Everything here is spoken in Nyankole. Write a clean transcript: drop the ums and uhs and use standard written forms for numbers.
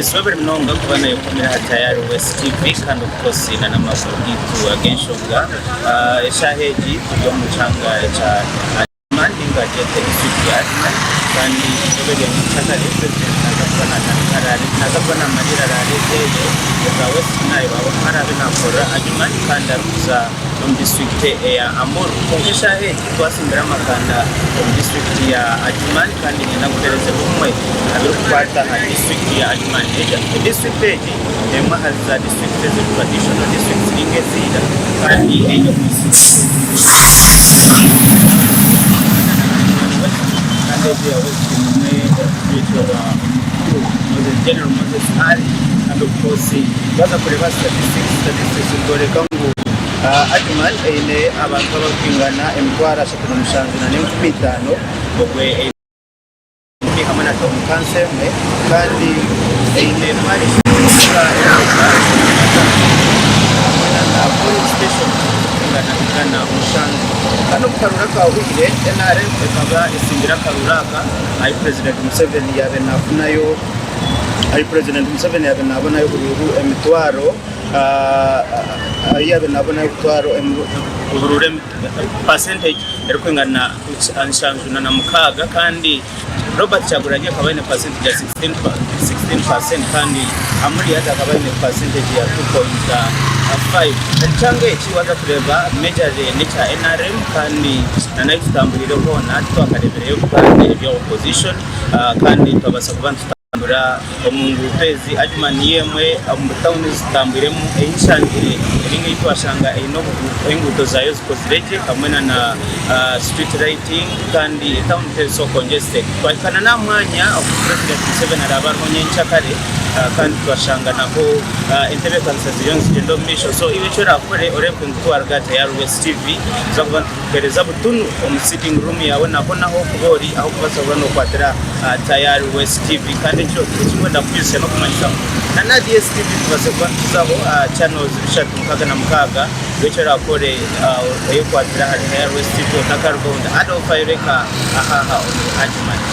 Moses webare munonga kuba nayekumira aha Tayari West TV kandi obukosi na n'amakuru gaitu ag'enshonga. Eshaaha egi turi omu kyanga ekya Adjumani ninga gyete district ya Adjumani kandi eizooba erya nyenkyakare President naza kuba natandika rally naza kuba namariira rally egi eye eza West Nile ahabw'okuba araabe nakorera Adjumani kandi arikuza n'omu disiturikiti eya Amuru. Kwonka eshaaha egi twasimbire amakanda omu disiturikiti ya Adjumani kandi niinyenda nkuheereze bumwe aha birikukwata aha disiturikiti ya Adjumani. Disiturikiti egi n'emwe ahari za disiturikiti eziri traditional districts ninga eza ira kandi eine kandi egi eya West nimwe erikujwekyerwa omukuru General Moses Ali kandi of course waaza kureeba statistics, statistics nizoreka ngu Adjumani eine abantu abarikwingana 37,500 obwe eine enkumi hamwe na tawuni kanso emwe kandi eine parish zirikukira hamwe na na polling station zirikwingana 107. Kandi obu karuru akahwire NRM ekaba esimbire akaruru aka ahi Purezidenti Museveni yaabaire naafunayo ahi Purezidenti Museveni yaabaire naabonayo oburuuru emitwaro ahu yaabaire naabonayo oburuuru percentage erikwingana 76 kandi Robert Kyagulanyi akaba aine percentage ya 16% kandi Amuriat akaba aine percentage ya 2.5. Ekyanga eki waaza kureeba majorly n'ekya NRM kandi na ahu tutamburiire hoona titwakareebireyo ebipande ebya opposition kandi twabaasa kuba nitutambura Omu nguuto ezi, Adjuma niyo emwe omu tauni ezi tutambwiremu ei nshangire eri nk'ei twashanga eine enguuto zaayo zikozire gye hamwe na na street lighting kandi etauni teri so congested. Twahika na n'aha mwanya ogu Purezidenti Museveni araabe ariho nyenkyakare kandi twashanga naho entebeekanisa ziriyo nizigyenda omu maisho. So iwe eki oraakore oreebeke ngu tiwaruga aha Tayari West TV, nituza kuba Nitukuheereza butunu omu sitting room yaawe naho naho okuba ori ahu okubaasa kuba nokwatira aha Tayari West TV. Kandi ekyo ekinkwenda kukwijutsya n'okumanyisa ngu na na DSTV tubaase kuba nituzaho aha channels 366 iwe eki orakore oyekwatire ahari Tayari West TV otakarugaho. Ndi Adolf Ayoreka aha aha omuri Adjumani.